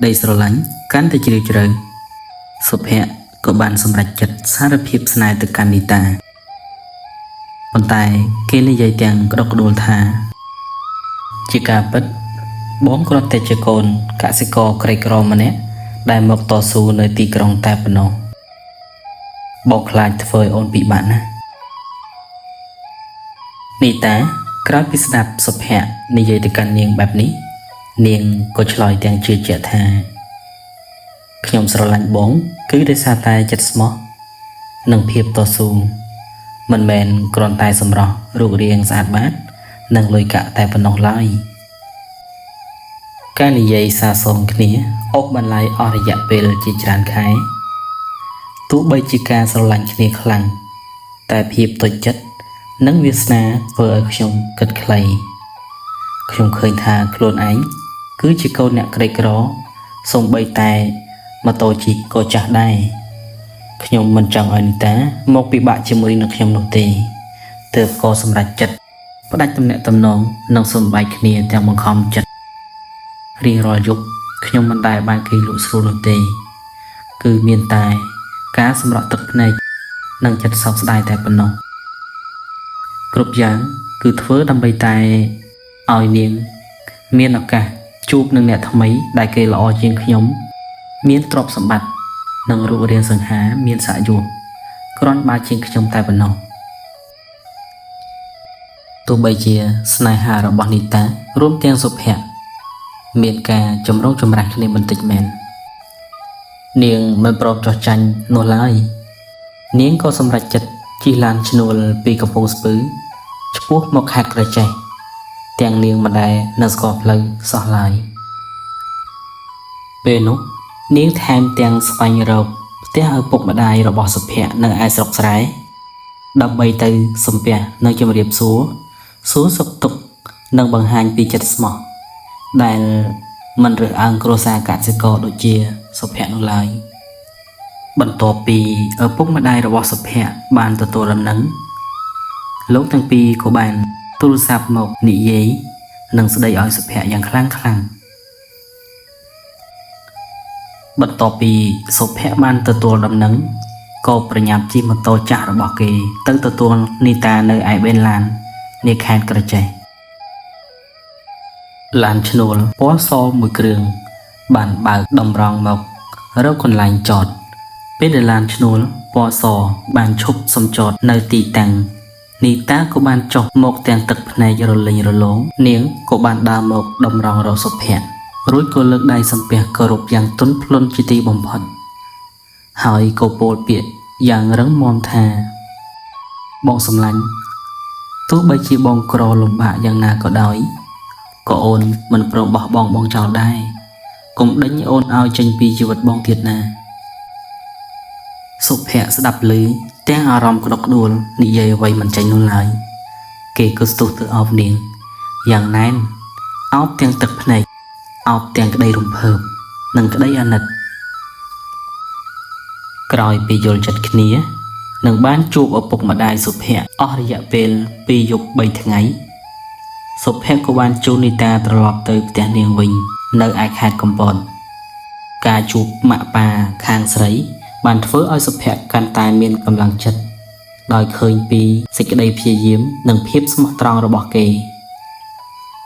ដីស្រឡាញ់កាន់តែជ្រាលជ្រៅសុភ័ក្រក៏បានសម្រេចចិត្តសារភាពស្នេហ៍ទៅកាន់នីតាប៉ុន្តែគេនិយាយទាំងក្តុកក្តួលថា ជាការពិតបងគ្រាន់តែជាកូនកសិករក្រីក្រម្នាក់ដែលមកតស៊ូនៅទីក្រុងតែប៉ុណ្ណោះបងខ្លាចធ្វើឲ្យអូនពិបាកណាស់នីតាក្រោយពីស្ដាប់សុភ័ក្រនិយាយទៅកាន់នាងបែបនេះនាងក៏ឆ្លើយទាំងជឿជាក់ថាខ្ញុំស្រឡាញ់បងគឺដោយសារតែចិត្តស្មោះនិងភាពតស៊ូមិនមែនគ្រាន់តែសម្រស់រូបរាងស្អាតបាតនិងលុយកាក់តែប៉ុណ្ណោះឡើយការនិយាយសាសងគ្នាអូសបន្លាយអស់រយៈពេលជាច្រើនខែទោះបីជាការស្រឡាញ់គ្នាខ្លាំងតែភាពតូចចិត្តនិងវាសនាធ្វើឲ្យខ្ញុំគិតខ្លីខ្ញុំឃើញថាខ្លួនឯងគឺជាកូនអ្នកក្រីក្រសូម្បីតែម៉ូតូជិះក៏ចាស់ដែរខ្ញុំមិនចង់ឲ្យនីតាមកពិបាកជាមួយនឹងខ្ញុំនោះទេទើបក៏សម្រេចចិត្តផ្ដាច់ទំនាក់ទំនងនិងសំបែកគ្នាទាំងបង្ខំចិត្តរៀងរាល់យប់ខ្ញុំមិនដែលបានគេងលក់ស្រួលនោះទេគឺមានតែការសម្រក់ទឹកភ្នែកនិងចិត្តសោកស្ដាយតែប៉ុណ្ណោះគ្រប់យ៉ាងគឺធ្វើដើម្បីតែឲ្យនាងមានឱកាសជួបនឹងអ្នកថ្មីដែលគេល្អជាងខ្ញុំមានទ្រព្យសម្បត្តិនិងរូបរាងសង្ហាមានស័ក្តិយោគ្រាន់បើជាងខ្ញុំតែប៉ុណ្ណោះទោះបីជាស្នេហារបស់នីតារួមទាំងសុភ័ក្រមានការចម្រូងចម្រាសគ្នាបន្តិចមែននាងមិនព្រមចោះចាញ់នោះឡើយនាងក៏សម្រេចចិត្តជិះឡានឈ្នួលពីកំពង់ស្ពឺឆ្ពោះមកខេត្តក្រចេះទាំងនាងមិនដែលនៅស្គាល់ផ្លូវសោះឡើយពេលនោះនាងថែមទាំងស្វែងរកផ្ទះឪពុកម្ដាយរបស់សុភ័ក្រនៅឯស្រុកស្រែដើម្បីទៅសំពះនិងជម្រាបសួរសួរសុខទុក្ខនិងបង្ហាញពីចិត្តស្មោះដែលមិនរើសអើងគ្រួសារកសិករដូចជាសុភ័ក្រនោះឡើយបន្ទាប់ពីឪពុកម្ដាយរបស់សុភ័ក្របានទទួលដំណឹងលោកទាំងពីរក៏បានទូរស័ព្ទមកនិយាយនិងស្ដីឲ្យសុភ័ក្រយ៉ាងខ្លាំងខ្លាំងបន្ទាប់ពីសុភ័ក្របានទទួលដំណឹងក៏ប្រញាប់ជិះម៉ូតូចាស់របស់គេទៅទទួលនីតានៅឯបេនឡាននាខេត្តក្រចេះឡានឈ្នួលពណ៌សមួយគ្រឿងបានបើកតម្រង់មករកកន្លែងចតពេលដែលឡានឈ្នួលពណ៌សបានឈប់សំចតនៅទីតាំងនីតាក៏បានចុះមកទាំងទឹកភ្នែករលេងរលោងនាងក៏បានដើរមកតម្រង់រកសុភ័ក្ររួចក៏លើកដៃសំពះគោរពយ៉ាងទន់ភ្លន់ជាទីបំផុតហើយក៏ពោលពាក្យយ៉ាងរឹងមាំថាបងសម្លាញ់ទោះបីជាបងក្រលំបាកយ៉ាងណាក៏ដោយក៏អូនមិនព្រមបោះបង់បងចោលដែរកុំដេញអូនឲ្យចេញពីជីវិតបងទៀតណាសុភ័ក្រស្ដាប់ឮទាំងអារម្មណ៍ក្តុកក្តួលនិយាយអ្វីមិនចេញនោះឡើយគេក៏ស្ទុះទៅអោបនាងយ៉ាងណែនអោបទាំងទឹកភ្នែកអោបទាំងក្តីរំភើបនិងក្តីអាណិតក្រោយពីយល់ចិត្តគ្នានិងបានជួបឪពុកម្ដាយសុភ័ក្រអស់រយៈពេល2យប់3ថ្ងៃសុភ័ក្រក៏បានជូននីតាត្រឡប់ទៅផ្ទះនាងវិញនៅឯខេត្តកំពតការជួបម៉ាក់ប៉ាខាងស្រីបានធ្វើឲ្យសុភ័ក្រកាន់តែមានកម្លាំងចិត្តដោយឃើញពីសេចក្តីព្យាយាមនិងភាពស្មោះត្រង់របស់គេ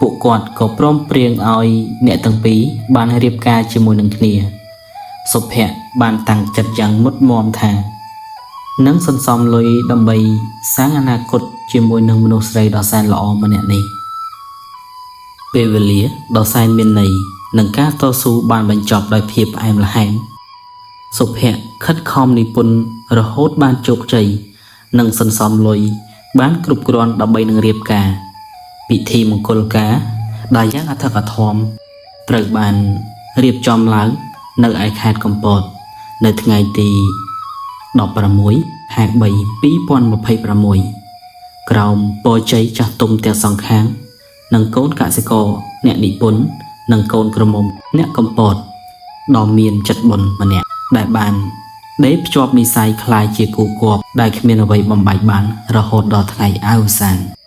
ពួកគាត់ក៏ព្រមព្រៀងឲ្យអ្នកទាំងពីរបានរៀបការជាមួយនឹងគ្នាសុភ័ក្របានតាំងចិត្តយ៉ាងមុតមមថានឹងសន្សំលុយដើម្បីសាងអនាគតជាមួយនឹងមនុស្សស្រីដ៏សែនល្អម្នាក់នេះពេលវេលាដ៏សែនមានន័យនិងការតស៊ូបានបញ្ចប់ដោយភាពផ្អែមល្ហែមសុភ័ក្រខិតខំនិពន្ធរហូតបានជោគជ័យនិងសន្សំលុយបានគ្រប់គ្រាន់ដើម្បីនឹងរៀបការពិធីមង្គលការដែលយ៉ាងអធិកអធមត្រូវបានរៀបចំឡើងនៅឯខេត្តកំពតនៅថ្ងៃទី16ខែ3 2026ក្រោមពរជ័យចាស់ទុំទាំងសងខាងនិងកូនកសិករអ្នកនិពន្ធនិងកូនក្រមុំអ្នកកំពតដ៏មានចិត្តបុណ្យម្នាក់ដែលបានដេរភ្ជាប់និស័យក្លាយជាគូគប់ដែលគ្មានអ្វីបំបែកបានរហូតដល់ថ្ងៃអវសាន។